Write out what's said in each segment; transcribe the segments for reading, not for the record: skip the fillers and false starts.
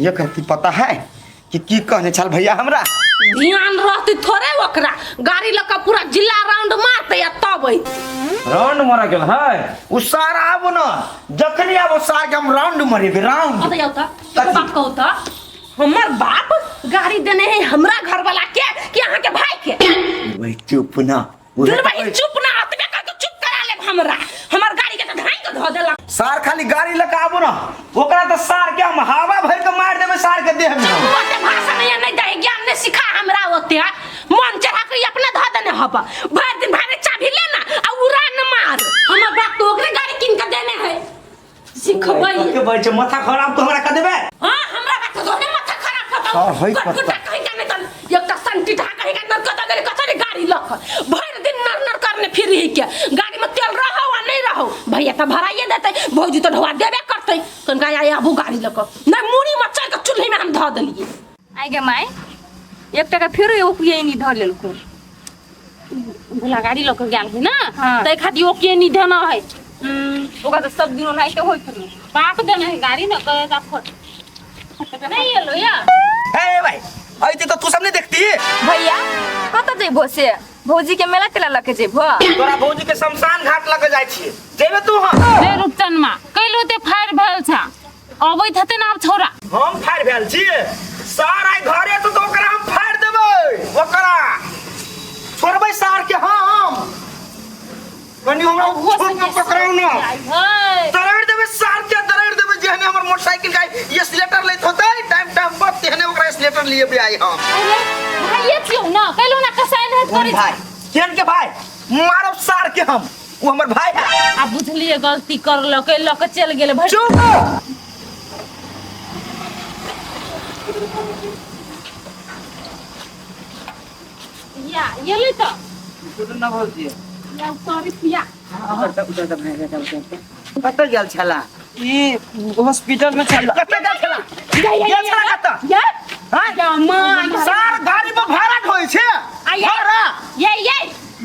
ये कहती पता है कि की कहने छल भैया हमरा ध्यान रहते थोड़े ओकरा गाड़ी लऽ कऽ पूरा जिला राउंड मारते आ तब अयतै। राउंड मारा गेल है उ सार आबो न जखनी आबो सार के हम राउंड मरेबे राउंड अतऽ जाउ तऽ एगो बात कहू तऽ हमर बाप गाड़ी देने है हमरा घर वाला के कि अहाँ के भाई के वही चुप ना दूर बहिन चुप ना अतबे कर के चुप करा लेब हमरा हमर गाड़ी के तऽ धाइन के धो देलक सार खाली गाड़ी लऽ के आबो ना ओकरा तऽ सार के हम हवा भर के मार देबै सार के देह में चुप ओते भाषण नहीं नहीं दे ज्ञान नहीं सिखा हमरा ओते मन चढ़ा के ई अपने धो देने हब भर दिन भारे चाभी ले ना आ उड़ा न मार हमर बाप तो ओकरे गाड़ी किन के देने है सिखबै के बोल छै माथा खराब तो हमरा कर देबे हां हमरा बात तो ने माथा खराब होता सर, होइ गट पत्ता। गुटा कहीं का नहीं तन एकटा संटी ढा कहीं का नर कत गेल कत रे गाड़ी लख भर दिन नर नर करने फिर ही के गाड़ी में तेल रहो आ नहीं रहो भैया तो भराइए देते भौजी तो ढोआ देबे करते कनका आया आबू गाड़ी लक नहीं मुड़ी में चढ़ के चूल्हे में हम धऽ देलिए आइ गे माय एक टका फेरो एगो कुएनी धऽ लेलको भोला गाड़ी लऽ के गेल है ना हाँ। तै खातिर ओ के नहीं देना है ओकरा तऽ सब दिन ओनाहिते होइत रहै बाप देना है गाड़ी ना कहे का फोट नहीं एलो या हे भाई अइते तो तू सब नहीं देखती भैया कतऽ जइबो से भौजी के मेला तेला लऽ के जइबो तोरा भौजी के शमशान घाट लगे जाइ छियै जेबे तू हम रे रूपचनमा कैलो ते फायर भेल छा अबैत हेतै ने आब छौड़ा हम फायर भेल छियै सार आइ घरे तो ओकरा हम फाड़ देबै ओकरा छोड़बै सार के हम कनी हमरा छोड़ के पकड़ाउ ना दरड़ देबै सार के दरड़ देबै जेहने हमर मोटरसाइकिल के ये स्लेटर लैत होतै टाइम टाइम पर तेहने ओकरा स्लेटर लिए भी आई हम अरे भाइये छियौ ना कैलो ना कसाइन हेत कोन करै भाई केहन के भाई मारब सार के हम वो हमर भाई है आ बुझलिए गलती करलकै लऽ के चलि गेलै भरि चुप या एलै तऽ ना भौजी या सॉरी पिया कतऽ गेल छला ई हॉस्पिटल में छला कतऽ गेल छला गेल छला कतऽ या हाँ? या माँ सार गाड़ी पर भाड़ा ढोइ छै आ ये भाड़ा ये ये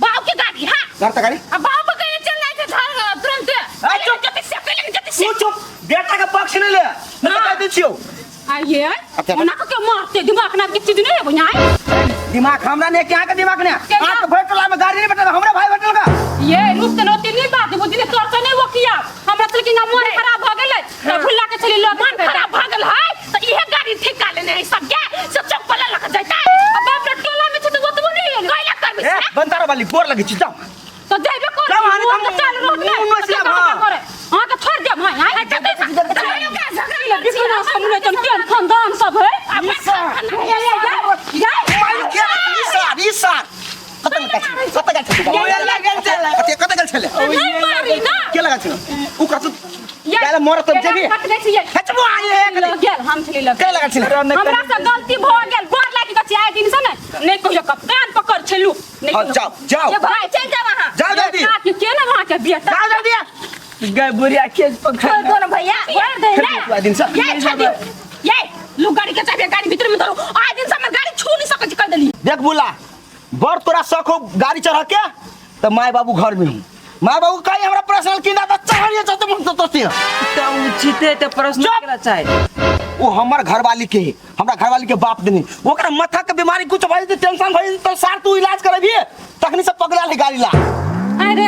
बाप के गाड़ी हाँ घर तऽ गाड़ी आ बाप के चल जाए छै घर तुरंत आ, चुप। जति से पहले जति से तू चुप बेटा के पक्ष नहीं ले नहीं तो कह दै छियौ आ ये अच्छा। ओना के मारते दिमाग ना के चीज नहीं है बुझाई दिमाग हमरा नहीं क्या के दिमाग नहीं क्या? आके भर टोला में गाड़ी नहीं बैठल हमरा भाई बैठल का ये रूप त नोती नहीं बात बुझली तोर से नहीं वो किया हमरा चल के मन खराब भ गेलै त भुला के चली लो मन खराब भ गेल है त इहे गाड़ी ठेका लेने है सब के सब चौक पर लग जैता अब बाप रे टोला में छै त ओतबो नहीं है कैला करबी ए बनतारा वाली गोर लगे छी जाओ तो जाइबे कर जाओ, हानि हम हम- चल रोड में मुँह नोच लेब, हाँ। करे हां तो छोड़ दे भाई आई बिखना सामने तन केन खानदान सब है या मार के ई सार ई सार कत गेल छी कत गेल छी ओए लगल छलै। कत कत गेल छले नहीं मारी ना के लगा छी उ कत पहले मर तब जेबी कट दै छियै हचबो आई है गेल हम छली लग के लगा छी हमरा से गलती भ गेल गोर लागि के आइ दिन से ने नहीं कहियो कब कान पकड़ छलू नहीं हाँ, कहियो। जाओ जाओ ये भाई चल जाओ वहाँ जाओ जल्दी काकी के ना वहाँ के बेटा जाओ जल्दी गए बुढ़िया खेत पकड़ छोड़ दो ना भैया छोड़ दे ना पूरा दिन से ये छोड़ दियो ये लू गाड़ी के चाबी गाड़ी भीतर में धरो आइ दिन से हमर गाड़ी छू नहीं सकै छी कह देली देख बुला बड़ तोरा शौक हो गाड़ी चढ़ के तो माय बाबू घर में हूँ माय बाबू कहीं हमरा पर्सनल किना तो चढ़िए चलते मुंह तो तोती तऽ उचित है तऽ प्रश्न चुप! केला चाहे वो हमर घरवाली के है हमरा घरवाली के बाप देने ओकरा माथा के बीमारी कुछ भइल त टेंशन भइल त सार तू इलाज करबी तखनी सब पकड़ा ले गाड़ी ला अरे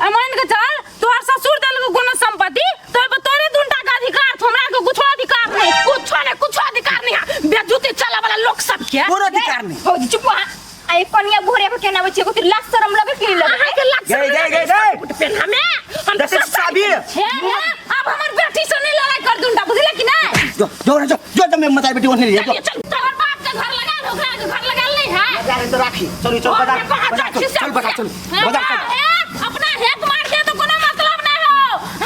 अमान के चल तोहर ससुर देल को कोनो संपत्ति तोर पर तोरे दुनटा के अधिकार छौ हमरा के कुछो अधिकार नहीं कुछो नहीं कुछो अधिकार नहीं है बेजुती चला वाला लोग सब के कोनो अधिकार नहीं भौजी चुप वहाँ आई कनिया भोरे के केना बच्चे को तेरी लाज शरम लगे कि नहीं लगे अहाँ के लाज गए, गए, गए, गए। बूट पेन हमें हम देखै छी चाबी हे हे अब हमर बेटी से नहीं लड़ाई कर दूंगा बुझले कि नहीं जो जो जो जो जो मैं मताई बेटी ओने ले जो चल चल तोहर बाप के घर लगा ओकरा के घर लगा नहीं है बाजार तो राखी चल चल और बाजार मैं कहाँ बाजार जाइ छी चल चल बाजार चल बाजार चल हे, अपना हेक मार दे तो कोनो मतलब नहीं हो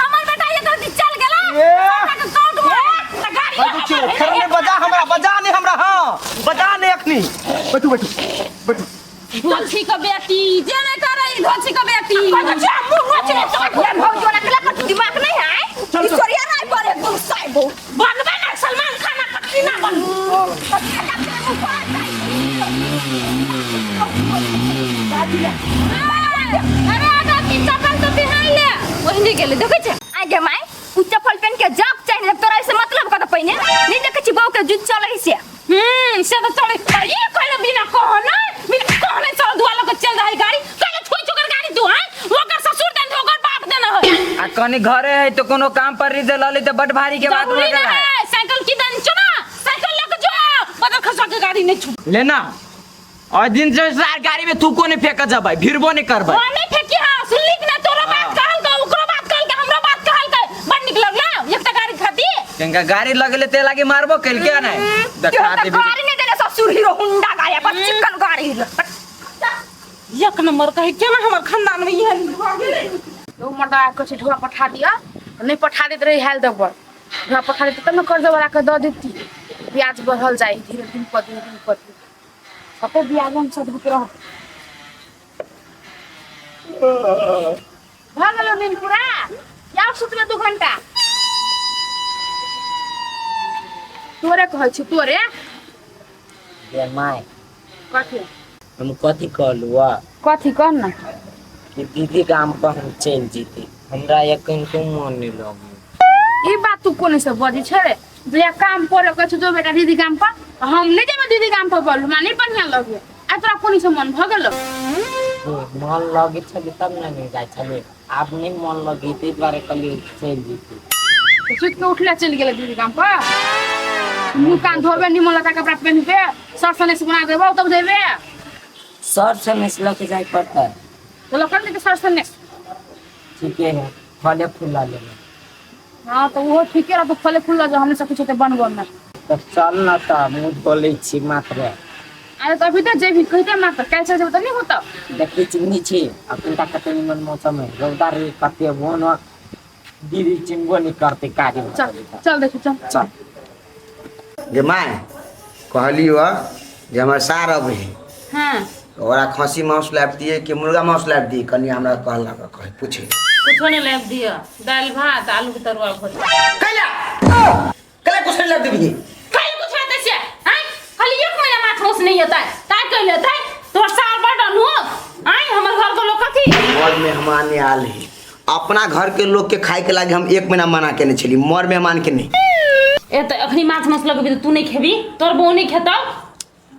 हमर बेटा ये गलती चल गेला ए। सबटा के काउंट मार त गाड़ी बैठू छियौ खेरने में बजा हमरा बजा नहीं हमरा हाँ बजा नहीं अखनी बैठू बैठू बैठू धोछी के बेटी जे नहीं करे धोछी के बेटी मुंह नोच ले तो ये भौजी वाला कला कर दिमाग नहीं है चल, चल। ईश्वरिया राय पर एकदम साइबो बनबे ना सलमान खान आ कटरीना बन अरे आगा की चप्पल तो पिहाई ले ओहिने गेले देखै छै आगे माय उ चप्पल पहन के जाग चाहिए जब तोरा ऐसे कनी घरे है तो कोनो काम पर रिजल लली तो बड भारी के बात जरूरी हो नहीं गेल है। है साइकिल की दन चुना साइकिल लेके जो बदल खसवा के गाड़ी नहीं छू लेना और दिन से सार गाड़ी में थूको नहीं फेंक जबै भिड़बो नहीं करबै वो नहीं फेंकी हां सुनली कि ना तोरो बात कहल का ओकरो बात कहल का हमरो बात कहल का बड़ निक लगला एकटा गाड़ी खाती तिनका गाड़ी लगले ते लागी मारबो केलके नहीं देखा तो देबी। गाड़ी नहीं देने ससुर हीरो होंडा गाड़ी पर चिकन गाड़ी एक नंबर कहे केना हमर खानदान में इहे भऽ गेलै। ओ मर्दा के ढोआ पठा दिया नहीं पठा देते रही हाल दबर ढोआ पठा देते तब न कर्ज वाला के दऽ देती। ब्याज बढ़ल जाए धीरे दिन पर दिन दिन पर दिन कते ब्याज हम सदबुक रह भऽ गेलो दिन पूरा या सुतले 2 घंटा तोरे कहै छी तोरे गे my. कथी? हम कथी कहलू आ? कथी कह न कि दीदी गाम पर हम चलि जेती, हमरा एखन को मन नहीं लगे। ई बात तू कोने से बजै छै रे? जे काम पर कहै छै जो बेटा दीदी गाम पर, हम नहीं जेबै दीदी गाम पर बोलू, हमरा नहीं बढ़िया लगे। आ तोरा कोने से मन भ गेलो? मन लगे छलै तब ने नहीं जाइ छलै, आब नहीं मन लगे ताहि दुआरे कहलियै चलि जेती। सुति के उठले चलि गेलै दीदी गाम पर, मुँह कान धोबे, निमन लता कपड़ा पहनबे, सर सनेस बना देबो तब जेबे। सर सनेस लऽ के जाय पड़तै? तो लऽ के सर सनेस। ठीके है, फले फूल लऽ लेबै। हाँ तो वो ठीके रहतो, फले फूल लऽ जाओ, हमने सब कुछ होते बनबो में। तो चल न त मुँह धो छी मात्र। अरे तो अभी तो जेबी कहते मात्र काल्हि चलि जेबै तऽ नहीं होतौ। देखी चिन्नी छी अखन तक कते निमन मौसम है, रौदा रे कते मोन दीदी चिन्हबो नहीं करते काज। चल चल देखी चल चल। गे my कहली हो जे हमर सार अबै है। हां ओकरा खसी मांस लाबि दिए कि मुर्गा मांस लाबि दिए, कनी हमरा कहलक कहे पूछे। कुछो नहीं लाबि दिए, दालि भात आलू के तरुआ भुजिया। कैला कैला कुछ नहीं लाबि देबही? कैला कुछ नहीं दै छियै? आँय खाली एक महीना माछ मांस नहीं होतै ताइ कैले होतै? तोहर साल बड अनू आँय हमर घर के लोग कथी मर मेहमान आयल है, अपना घर के लोग के खाए के लागे हम एक महीना मना केने छली, मर मेहमान के नहीं। ए त अखनी माछ मांस लगबी त तू नहीं खेबी, तोर बहू नहीं खेतौ।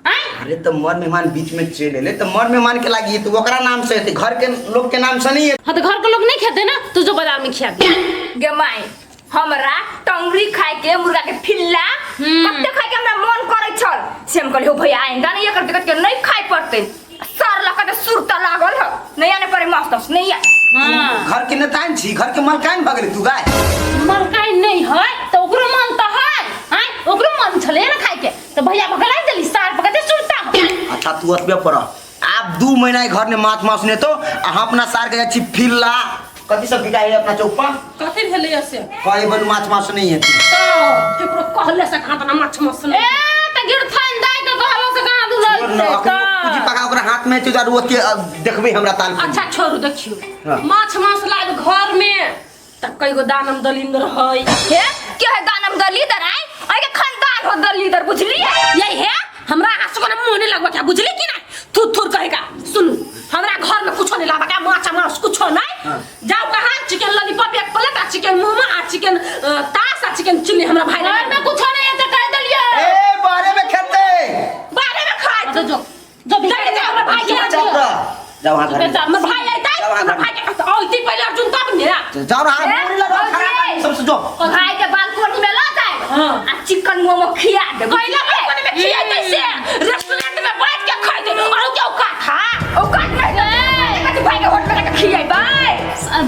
आँय अरे तो मर मेहमान बीच में चल एले तो मर मेहमान के लागी तो ओकरा नाम से हेतै, घर के लोग के नाम से नहीं है। हां तो घर के लोग नहीं खेते ना, तू जो बाजार में खिया दे। गे my हमरा टंगरी खाए के मुर्गा के फिल्ला कते खाए के हमरा मन करै छल, से हम कहलियै हो भैया आइंदा नहीं एकर दिक्कत के नहीं खाए पड़तै। सर लगा के सुरता लागल ह, नहीं आने पड़े मास्टर नहीं आ। हां घर के नेतान छी, घर के मलकाइन भ गेलै तू गाय। मलकाइन नहीं है तो ओकरो मन त है, आँय ओकरो मन छलै ना खाए के, तो भैया भगला देली सार पकड़ते सुरता। अच्छा तू अतबे पर आप 2 महीना घर में माछ मांस ने तो अहाँ अपना सार के जाइ छी फिल्ला कथी सब बिकाइ है अपना चौक पर? कथी भेलै से? कहे बन माछ मांस नहीं है तो केकरो कहले से कहाँ तना माछ मांस नहीं। ए त गिरथन दाइ के कहलो से कहाँ दुलल छोड़ न, अखन पूजी पका ओकरा हाथ में छै आर ओते देखबै हमरा ताल। अच्छा छोड़ू देखियो माछ मांस लाब घर में त कई गो दानम दलिंदर है। हे के है दानम दलिंदर? आइ आइ के खानदान हो दलिंदर बुझलिए? यही है हमरा हाथ से मुंह नहीं लगवा क्या बुझली कि ना? थुर थुर कहेगा सुन हमरा घर में कुछो नहीं लावा क्या माछ मांस कुछो नहीं। जाओ कहां चिकन लॉलीपॉप एक प्लेट आ चिकन मोमो आ चिकन तास आ चिकन चिल्ली हमरा भाई घर में कुछो नहीं है त कह देलिए। ए बारे में खेते बारे में खाए जो जो जो दे दे हमरा भाई के चुप रह, जाओ हां घर में। हमरा भाई आइतै हमरा भाई के कहत औती पहिले अर्जुन तब ने जाओ ना हां मुरी लगाओ खराब आदमी सबसे जो भाई के बालकोनी में ल जाए हां आ चिकन मोमो खिया दे। कैला बालकोनी में खियाइतै से रेस्टोरेंट में बैठ के खाइतै और के औकात खा औकात नहीं कथि भाई के होटल में खियाइबै?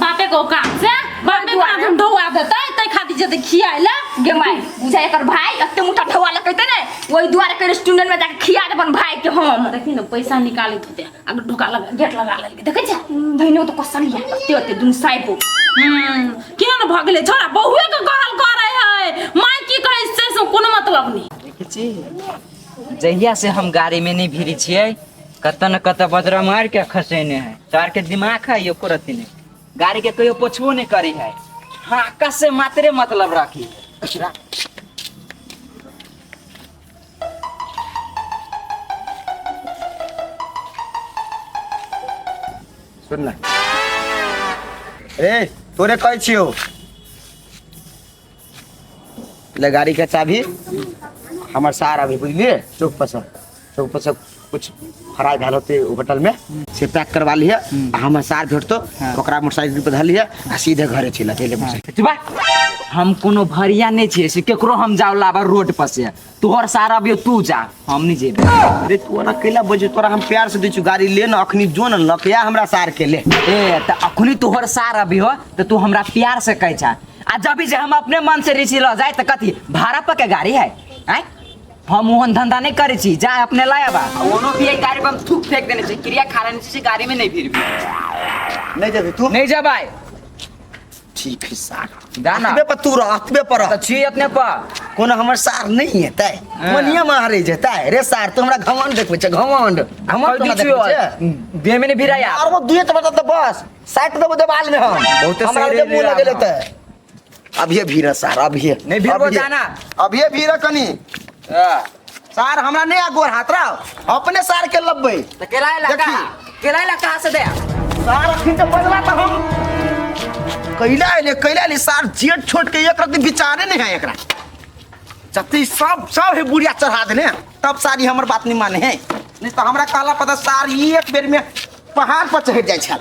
बापे के औकात से बापे के हम ढोआ देतै तै खातिर जेतै खियाइला। गे my बुझाय एकर भाई एते मोटा ढोआ लगैते ने ओहि दुआरे के रेस्टोरेंट में जाके खिया देबन भाई के हम। देखी न पैसा निकालैत होते आ ढोका लगा गेट लगा लेलकै देखै छै धइनो तो कसलिया एते एते दुन साइबो। केहन भऽ गेलै छोरा बहुए के कहल करै है my की कहै से से कोनो मतलब नहीं। देखै छी जहिया से हम गाड़ी में नहीं भिड़ी छियै कतऽ न कतऽ बजरा मार के खसेने है, तार के दिमाग है एको रत्ती नहीं, गाड़ी के कहियो पोछबो नहीं करी है, हाँ कसे मात्रे मतलब राखी। सुन ना ए तोरे कहै छियौ ले गाड़ी के चाबी हमर सार अभी बुझलिए चौक पर से कुछ फ्राई भेल होते होटल में से पैक करवा लिहे आ हमर सार भेटतो ओकरा मोटरसाइकिल पर धर लिहे आ सीधे घरे चलि चलि मोटरसाइकिल। चुपा, हम कोनो भरिया नहीं छियै से केकरो हम जाओ लाबा रोड पर से तोहर सारा अबियो तू जा हम नहीं जेबै। अरे तू ओना कैला बजे तोरा हम प्यार से दै छु गाड़ी ले न अखनी जो न लकया हमरा सार के ले। ए त अखनी तोहर सार अबियो त तू हमरा प्यार से कहै छा आ जब भी जे हम अपने मन से रिसी ल जाए त कथी भाड़ा पर के गाड़ी है आय हम ओहन धंधा नहीं करै छी जा अपने लाय आबा। ओनो भी एहि गाड़ी पर हम थूक फेंक देने छी क्रिया खा लेने छी गाड़ी में नहीं फिरबी। नहीं जेबी तू नहीं जेबै। ठीक है सार जा ना। अतबे पर तू रह अतबे पर रह। त छी अपने पर कोनो हमर सार नहीं हेतै मनिया मारे जेतै रे सार तू हमरा घमंड देखबै छै घमंड घमंड तोरा देखबै छै देह में नहीं भिराया और वो दुए त बता त बस साट देबो देवाल में हम बहुते हमरा सही जे मुंह रे लगेले हम। त अभिये भीड़ सार अभिये नहीं भीड़बो अभिये। जाना। अभिये भीड़ कनी सार हमरा नहीं आ गोर हाथ रहो अपने सार के लब्बै त केलाय ला देखी। कहाँ केलाय ला कहाँ से दे सार अखन त बजला त हम कैला एले कैला एले सार जेठ छोट के एक रत्ती विचारे नहीं है एकरा जते सब सब है बुढ़िया चढ़ा देने तब सारी हमर बात नहीं माने है नहीं तो हमरा कहला पता सार एक बेर में पहाड़ पर चढ़ जाय छल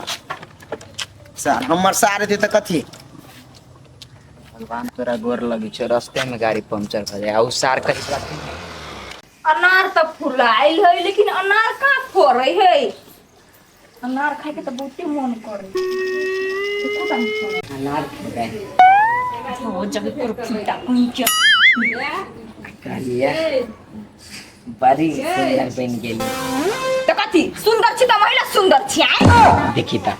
सार हमर सार एते त कथी भगवान तोरा गोर लगी छौ रास्ते में गाड़ी पंचर भ जाए आ उ सार कही अनार तऽ फुलाइल है लेकिन अनार कहाँ फड़ै है अनार खाय के तऽ बहुते मन करे एको टा नहि फड़ै। अनार खेबै ओ जगह पर फुलता कहीं के कहलिए बड़ी सुंदर बनि गेली। तऽ कथी सुंदर छी तऽ महिला सुंदर छी आय देखी त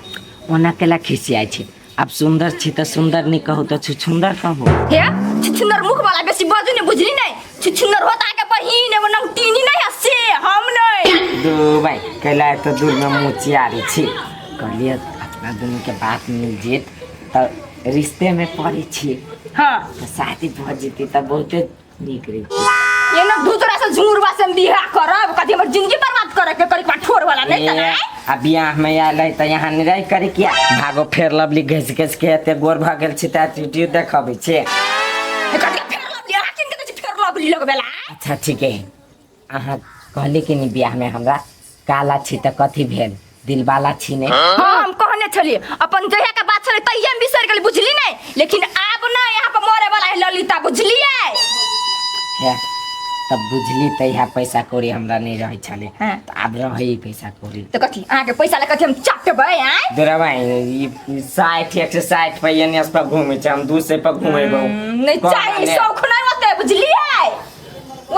ओना केला खिसियाइ छी अब सुंदर छी त सुंदर नहीं कहू त छुछुंदर कहू। हे छुछुंदर मुख वाला बेसी बाजू नहीं बुझली नहीं छुछुंदर होता के बहिन एगो नौटीनी नहीं है से हम नहीं दू भाई कैला तो दूर में मुचियारी छी कहलिए अपना दुनू के बात मिल जेत त रिश्ते में पड़ी छी हाँ त शादी भ जेती त बहुते नीक रही। ये ना दूसरा से झुरवा से हम बियाह करब कथी हमर जिंदगी बर्बाद करे के करी ठोर वाला नहीं त ए, आ बियाह में आयल है त यहाँ नहीं रह करे किया भागो फेर लवली घस घस के एते गोर भ गेल छी त एटीट्यूड देखबै छी। कथी के फेर लवली अहाँ किन के दै छी फेर लवली लगबेला। अच्छा ठीक है अहाँ कहली कि नहीं बियाह में हमरा काला छी त कथी भेल दिलवाला छी नहीं। हाँ हम कहने छलिए अपन जहिया के बात छलै तहिया हम बिसरि गेली बुझली नहीं लेकिन आब ना यहाँ पर मरे वाला है ललिता बुझलिए। हे तब बुझली तहिया पैसा कौड़ी हमरा नहीं रहै छलै हाँ। त आब रहै पैसा कौड़ी त कथी अहाँ के पैसा ल कथी हम चाटबै आय दुराबाई ई 60 160 पे एन एस पर घूमै छै हम 200 पर घुमेबौ नहीं चाही शौक नहीं होते बुझलिए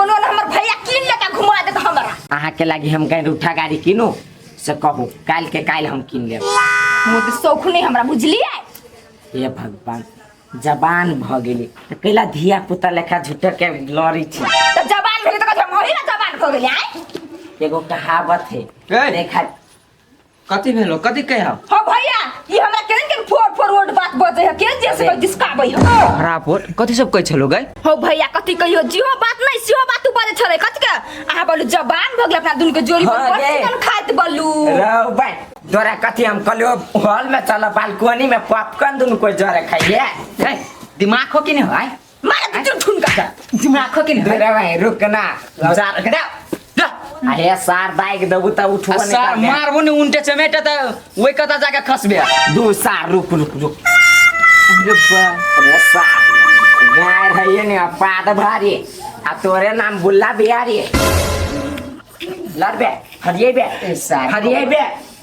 ओनो हमर भैया कीन लेता घुमा देता हमरा। अहाँ के लागी हम कहीं उठा गाड़ी कीनू से कहू काल्हि के काल्हि हम कीन लेब। वो तो शौक नहीं हमरा बुझलिए। हे भगवान जबान भ गेली त कैला धिया पुता लेखा झूठो के लड़ी छी त जबान भेलै त कथी हम ओही ला जबान भ गेली आय। एगो कहावत है ए। देखा कथी भेलो कथी कहौ हो भैया ई हमरा केहन केहन फोर फोरवर्ड बात बजै है केहन जे से दिसकाबै है खराब बोल कथी सब कहै छलो गई। हो भैया कथी कहियो जिहो बात नहीं सिहो बात तू बजै छलै कथी के अहाँ बोलू जबान भ गेल अपना दुनू के जोड़ी पर हाँ, बड़ गे। चिकन खाइत बोलू रौ भाई तोरा कथी हम कहलियो हॉल में चल बालकनी में पॉपकॉर्न दुनू कोई जरे खाइए। ए, दिमाग हो कि नहीं हो आय मारे तू ठुनका दिमाग हो कि नहीं हो? दुरा भाई रुक ना सार के जा अरे सार बाइक देबू त उठबो आ नहीं सार करबे। मारबो ने उनटे चमेटे त ओइ कता जाके खसबे दू सार रुक रुक रुक अरे बा अरे सार गाय रहिए ने पाद भारी आ तोरे नाम बुल्ला बिहारी लड़बे हरिये बे ए सार हरिये बे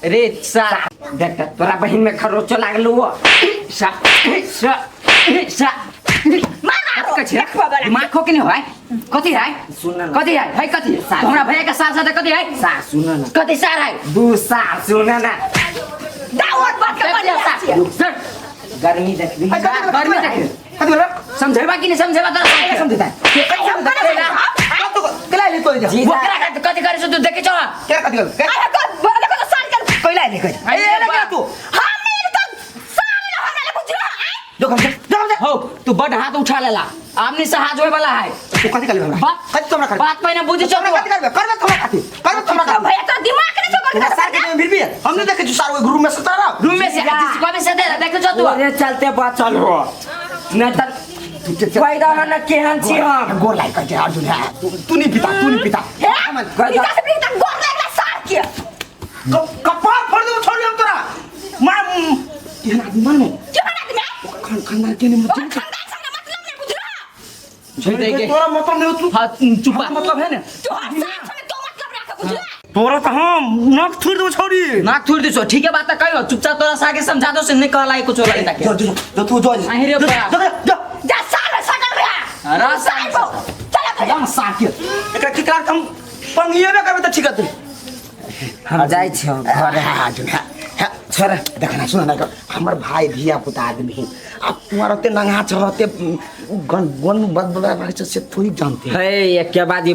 रे सार देख त तोरा बहिन में खरोचो लागलू हो सा सा सा मार कथी छै दिमाग हो कि नहीं हो आय कथी है सुन न। कथी है है कथी सार। हमरा भैया के सार साथे कथी है सार सुन न कथी सार है दू सार सुन न दावत बात के बढ़िया छियै। रुक सर गर्मी देखबी गर्मी देखबी। कथी भेलो समझेबा कि नहीं समझेबा तोरा सार समझेता हम कना तू कैला एली तोरी जा जीजा ओकरा के कथी करे छौ तू देखै छौ के कथी भेलो के आय को देखो तो सार के कैला एली कैला ए एले केना तू हम नहीं तो सार ले हमरा ले बुझलो आय जो हम जो हम हो तू बड हाथ उठा लेला आमनी से हाथ होय वाला है तू कथी करबे हमरा बात कथी तोरा करबे बात पहिने बुझी छौ तोरा कथी करबे करबे तोरा कथी करबे तोरा तो कथी भैया तो दिमाग नहीं छो तोरा सार के में भिड़बी हम नहीं देखे छु सार ओइ रूम में सता रह रूम में से जिसको भी से दे देखे छौ तू तोरे चलते बचल हो नहीं त कोई दहो न केहन छी हम गोर लाग कर अर्जुन है तू नहीं पिता तू नहीं पिता हे हमन पिता से पिता गोर लागला के कपार फोड़ देबो छोड़ी हम तोरा मां एहन आदमी मानो केहन आदमी खान खानदान के नहीं ओकर मतलब खानदान संगे मतलब नहीं बुझला छोड़ दे के तोरा मतलब नहीं तू हां चुप मतलब है ना तोहर सास संगे तो मतलब राख बुझला तोरा तो हम नाक थूर देबो छोड़ी नाक थोड़ दिसो ठीक है बात त कहियो चुपचाप तोरा से आगे समझा दो से नहीं कहला कुछ होला ताके जो जो जो तू जो अहीं रे बा। जो जो जा साल सकल रे अरे साल चला भैया एकदम साके एकरा की कर हम पंगिएबे करबे त ठीक है हम जाइ छियौ घरे। हाँ जुन हाँ हाँ छोड़ देखना सुन ना हमर भाई धिया पुता आदमी है अब तुम्हारा ते नंगा चढ़ते गन गन बद बद रहे से थोड़ी जानते हैं हे एक बाद ई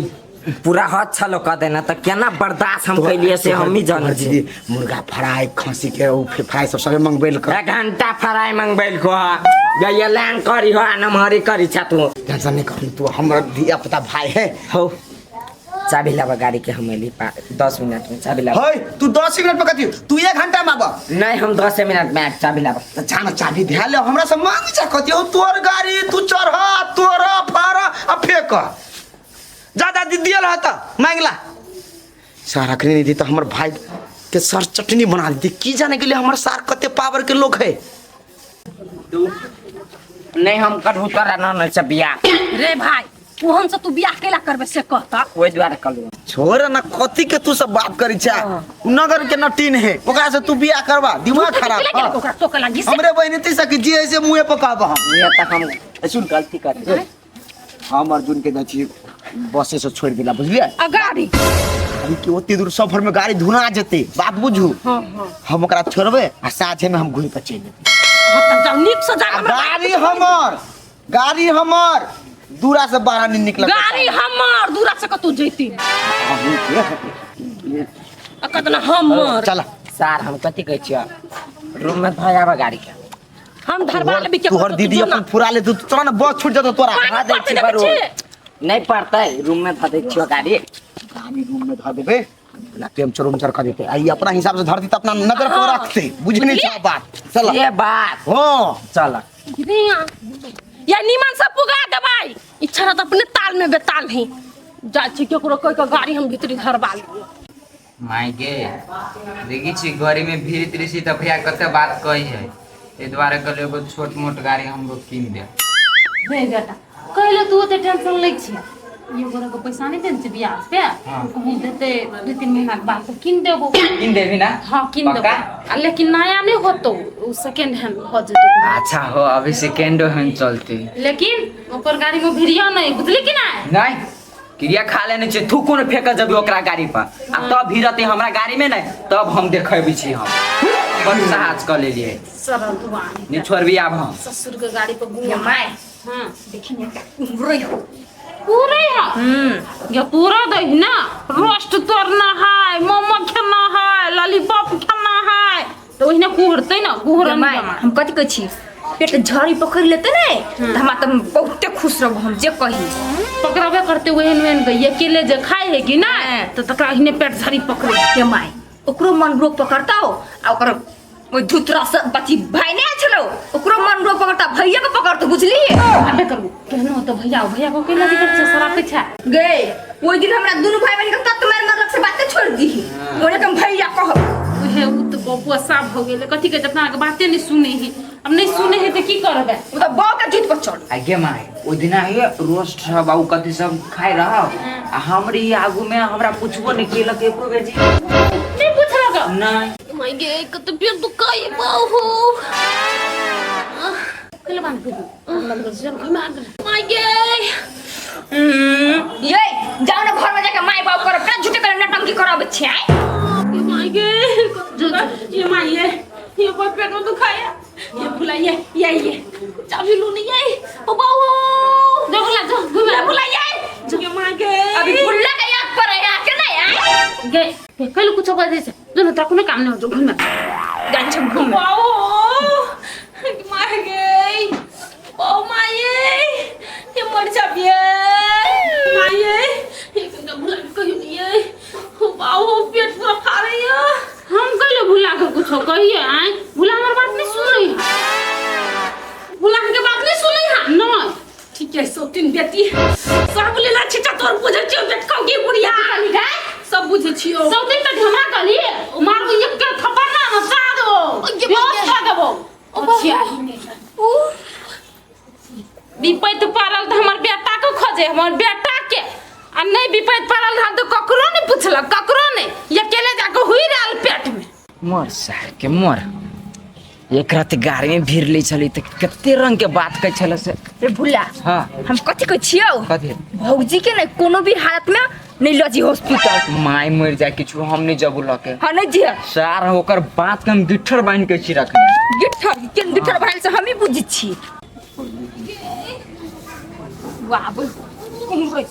पूरा हद छलो कह देना त केना बर्दाश्त हम कैलिए से हम ही जानै छी। दीदी मुर्गा फ्राई खसी के उ फ्राई सब सबे मंगबेल कर एक घंटा फ्राई मंगबैल को या ये लैंग करी हो आ नमहरी करी छा तू। टेंशन नहीं कर तू हमर धिया पुता भाई है। हो चाबी लाबा गाड़ी के हम एली 10 मिनट में चाबी लाबा। हे तू 10 मिनट में कथी तू 1 घंटा में आबा। नहीं हम 10 मिनट में आब, चाबी लाबा। त जाना चाबी ध्यान ले हमरा से मांग जा कथी हो तोर गाड़ी तू चढ़ तोर फाड़ आ फेंक जा जा दीदी दियल हत मांगला सारा अखनी नहीं दी तो हमर भाई के सर चटनी बना दी की जाने के लिए हमर सार कते पावर के लोग है। नहीं हम करहु तोरा न नहीं से बियाह। रे भाई ओहन से तू बियाह केला करबे से कहता ओहि दुआरे कहलु। छोड़ ना कथी के तू सब बात करी छा नगर के नटीन है ओकरा से तू बियाह करबा दिमाग खराब। केला ओकरा टोके लागी से हमरे बहिनी ती सकी जी ऐसे मुंहे पर कहब हम ये त हम सुन गलती कर हम अर्जुन के जाइ बसे से छोड़ दिला बुझलिए। आ गाड़ी अभी के ओते दूर सफर में गाड़ी धुना जेते बात बुझू। हां हां हम ओकरा छोड़बे आ साझे में हम घुर के चलि जेबै। हां त जाऊ नीक से जा आ गाड़ी हमर दूरा से बाहर नहीं निकल गाड़ी हमर दूरा से कतौ जैती आ कतना हमर चल सार हम कथी कहै छियै रूम में धऽ आबा गाड़ी के हम धरबा लेबी के तोहर दीदी अपन फुरा ले तू चल ना बस छूट जतो तोरा। धऽ दै छी बरो नहीं पड़तै रूम में धऽ दै छियो गाड़ी। गाड़ी रूम में धऽ देबे प्रेम चोर उमचर कर देते आई अपना हिसाब से धरती त अपना नजर पर रखते बुझने छ बात चल ये बात हो चल या नीमन से पुगा देबै इच्छा रह त अपने ताल में बेताल ही जा छी केकरो कह के गाड़ी हम भीतरी धरबा लेबै। माय गे देखी छी गाड़ी में भीड़ त्रिसी त भैया कते बात कही है ए दुआरे कहलियै एगो छोट मोट गाड़ी हमरो कीन दे। रे बेटा कहले तू ओते टेंशन लै छी ये गोरा के पैसा नहीं देने छै ब्याज पे कहूँ देते 2-3 महीना के बाद तो किन देबो। कीन देबी ना? हाँ किन देबो आ लेकिन नया नहीं होतो उ सेकेंड हैंड हो जेतो। अच्छा हो अभी सेकेंड हैंड चलते लेकिन ओकर गाड़ी में भिड़िया नहीं बुझली कि नहीं? नहीं क्रिया खा लेने छै थूको न फेंक जबी ओकरा गाड़ी पर आ तब भिड़ते हमरा गाड़ी में नहीं तब हम देखेबी छी हम बड़ साहस क लेलिए सरल दुआनी नहीं छोड़बी आब हम ससुर के गाड़ी पर घूम my हां देखी ने उमरै हो पूरे है ये पूरा दही ना रोस्ट तोड़ना है मोमो खाना है लॉलीपॉप खाना है तो ओहिना कुहरतै ना कुहरन my हम कथी कहै छी पेट झड़ी पकड़ लेते ने त हमरा त बहुते खुश रहब हम जे कही पकड़बे करते ओहन ओहन गई अकेले जे खाए है कि ना तो तकरा ओहिने पेट झड़ी पकड़े के my ओकरो मन रोग पकड़ता हो आ ओकर ओइ धुतरा से बची भाई नहीं छलो ओकरो मन रोग पकड़ता भैया के पकड़तो बुझली। अबे करबो केहनो तो भैया भैया को केना दिक्कत छै शराब छै गे ओइ दिन हमरा दुनु भाई बहन के तत मार मारलक से बाते छोड़ दी ओने के भैया कह उहे उ त बबुआ साफ हो गेलै कथी के अपना के बाते नहीं सुने है अब नहीं सुने है त की करबे उ त बौ के जीत पर चढ़ आ गे my ओइ दिना हे रोस्ट सब आ उ कथी सब खाइ रहो आ हमरी आगू में हमरा पूछबो नहीं केलक एको बेजी नहीं पूछलक नहीं my गे कत पेट दुखाई बाहु केले बांध के जल घुमा my गे ये जाओ ना घर में जाके माय बाप करब का झूठे करे नटंकी करब छै ये my गे ये my ये कोई पेट में दुखाया ये भुलाइए ये चाबी लू नहीं आई ओ बाहु जो भुला जो घुमा भुलाइए ये my गे अभी भुल्ला के याद पर है आके नहीं आए गे कल कुछ कर दे जो न तोरा कोनो काम नहीं हो जो घुमा जान छ घुमे बाहु my गे ओ my ये मर जाबिए my ये कंगा भुला कहियो नहीं है ओ बाहु पेट पूरा फाड़े है हम कइले भुला के कुछ कहिए आए भुला हमर बात नहीं सुन रही है भुला के बात नहीं सुनी है नहीं ठीक है सो तीन बेटी सब लेला छिटा तोर बुझे छियो बेट कहू की बुढ़िया सब बुझै छियो सब दिन तऽ हमरा कहली मारू एक के थप्पड़ ना ना सा देबो बेहोश कर देबो विपैत पड़ल तऽ हमर बेटा के खोजे हमर बेटा के आ नहीं विपैत पड़ल रहल तऽ ककरो नहीं पुछलक ककरो नहीं अकेले जाके हुई रहल पेट में मर सार के मर एक रात गाड़ी में भीड़ ले छली तऽ कते रंग के बात कहै छल से रे भुला हाँ हम कथी कहै छियौ कथी भौजी के ने कोनो भी हालत में नहीं लऽ जी हॉस्पिटल माय मर जाए किछु हम नहीं जबू लके हाँ नहीं जी सार ओकर बात के हम गिट्ठर बांध के छी रखने गिट्ठर केन गिट्ठर भराइल से हमही बुझै छी वाह कुम्हरो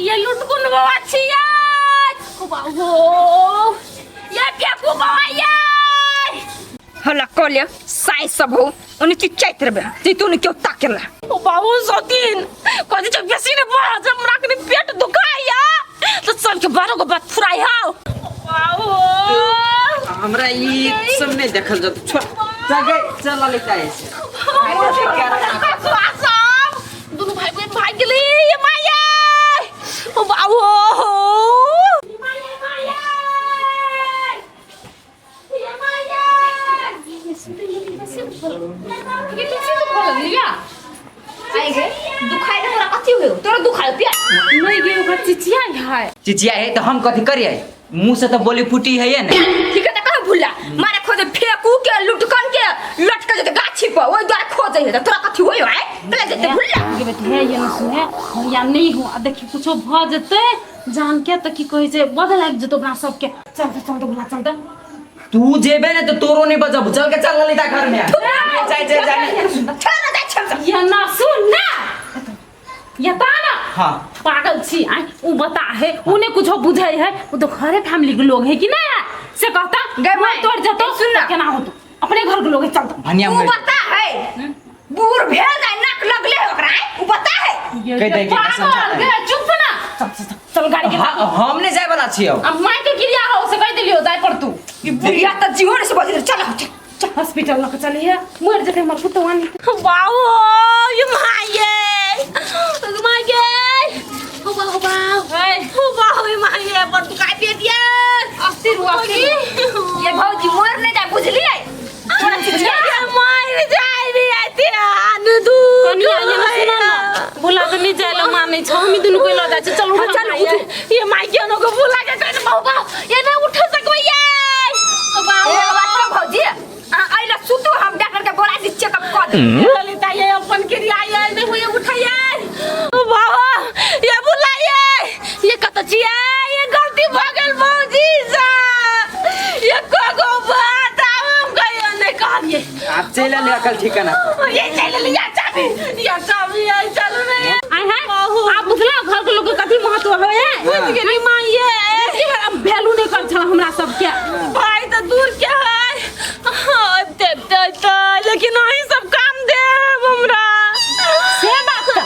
ये लुटकुन बाबा छियै बाबू ये फेकू बाबा ये हल्ला कऽ ले साइ सब हो ओने चिचाइत रहबे जैतो ने केओ ताकेला ओ बाबू सौतीन कथी छै बेसी ने बाज हमरा कनी पेट दुखाइया तो सबके बारह गो बात फुराइ हाउ बाबू हमरा ई सब नहीं देखल जत छोड़ चल गए चल ललिता ऐसे सब दुनू भाई बहन भाग गेली ये माया ओ बाबू आई गे दुखाइ रे तोरा कथी होयो तोरा दुखाइ पिया नहीं गे ओकरा चिचिया है चिचिया है तो हम कथी करिए मुंह से तो बोली फूटी है ने ठीक है त कह भुला मारे खोजे फेकू के लुटकन के लटके जते गाछी पर ओइ द्वारा खोजे है त तोरा कथी होयो आइ चले जते भुला गे बेटी है ये न सुने भैया नहीं हो आ देखी कुछो भ जेतै जान के त की कहै छै बदल लागि जेतौ अपना सबके चल चल चल भुला चल त तू जेबे ने तो तोरो नहीं बजब चल के चल ललिता घर में जाए जाए जाए छोड़ ना जाय छम ये ना सुन ना ये ता ना हाँ पागल छी आय उ बता है उने कुछो बुझै है उ तो घरे फैमिली के लोग है कि ना से कहता गए मैं तोड़ जतो सुन ना। त केना होतो अपने घर के लोग है चल तो भनिया उ मर बता है बूढ़ भेल जाय नाक लगले है ओकरा आइ उ बता है कहि दे कि पागल समझा दे। गे चुप ना चल चल चल, चल गाड़ी के हाँ, हम नहीं जाए वाला छियो अब माय के क्रिया हो से कह दिलियो जाय पर तू ई बुढ़िया त जीवन से बजल चल चल चल हॉस्पिटल लके चलिए मर जते हमर पुतवानी बाबू ये माये माये हो बाबू बाबू हो बाबू ये माये बड़ दुखाइ पेट ये अस्थिर हुआ ये भौजी मर नहीं जाए बुझलिए तोरा चिचिया ये मर जाय रे आते आन दू कनिया ये ना सुना ना बुला तो नहीं जाए ला माने छ हमी दुनु कोई ल जाय छी चल उठ चल, उठ ये माय के नो को बुला के कहने बाबू बाबू ये ना उठ सकबै ये बाबू एक बात कहू भौजी अहाँ अइला सुतू हम डॉक्टर के बोला दी चेकअप कऽ दे ललिता ये अपन क्रिया ये नहीं हुए उठाइए ओ बाबा ये बुलाइए ये कत छियै ये गलती भ गेल भौजी से ये को बात आब हम कहियो नहीं कहलिए आप चल ले अकल ठिकाना पर। ये चल लिया चाबी या चाबी ये चल रे आय है आप बुझला घर के लोग के कथी महत्व होय है बुझ गेली मां ये अब वैल्यू नहीं कर छल हमरा सबके भाई तो दूर के है हाँ, ते ते ते लेकिन अहीं सब काम देब हमरा से बात त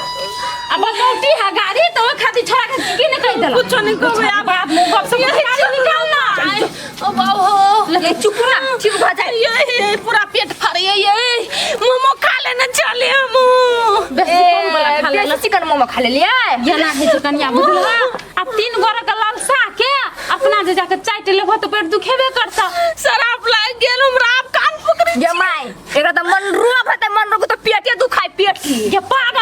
अब बकौटी है गाड़ी तो ओइ खातिर छोड़ा के की नहीं कहि देला कुछो नहीं कहबै आब बात मुंह गप सब ये निकाल ना ओ बाबू ये चुप ना चुप भऽ जाए ये ये पूरा पेट फाड़े ये मोमो खा लेना चले हम बेसी कम वाला खा लेला बेसी चिकन मोमो खा लेलियै ये ना है छै कनिया बुझला अब तीन गोरा के लालसा के अपना जे जाके चाटि लेबो तो पेट दुखेबे करता शराब लाग गेल हमरा आब कान पकड़े ये माय एकरा तऽ मन रोग हेतै मन रोग तऽ पेटे दुखाय पेट की ये पागल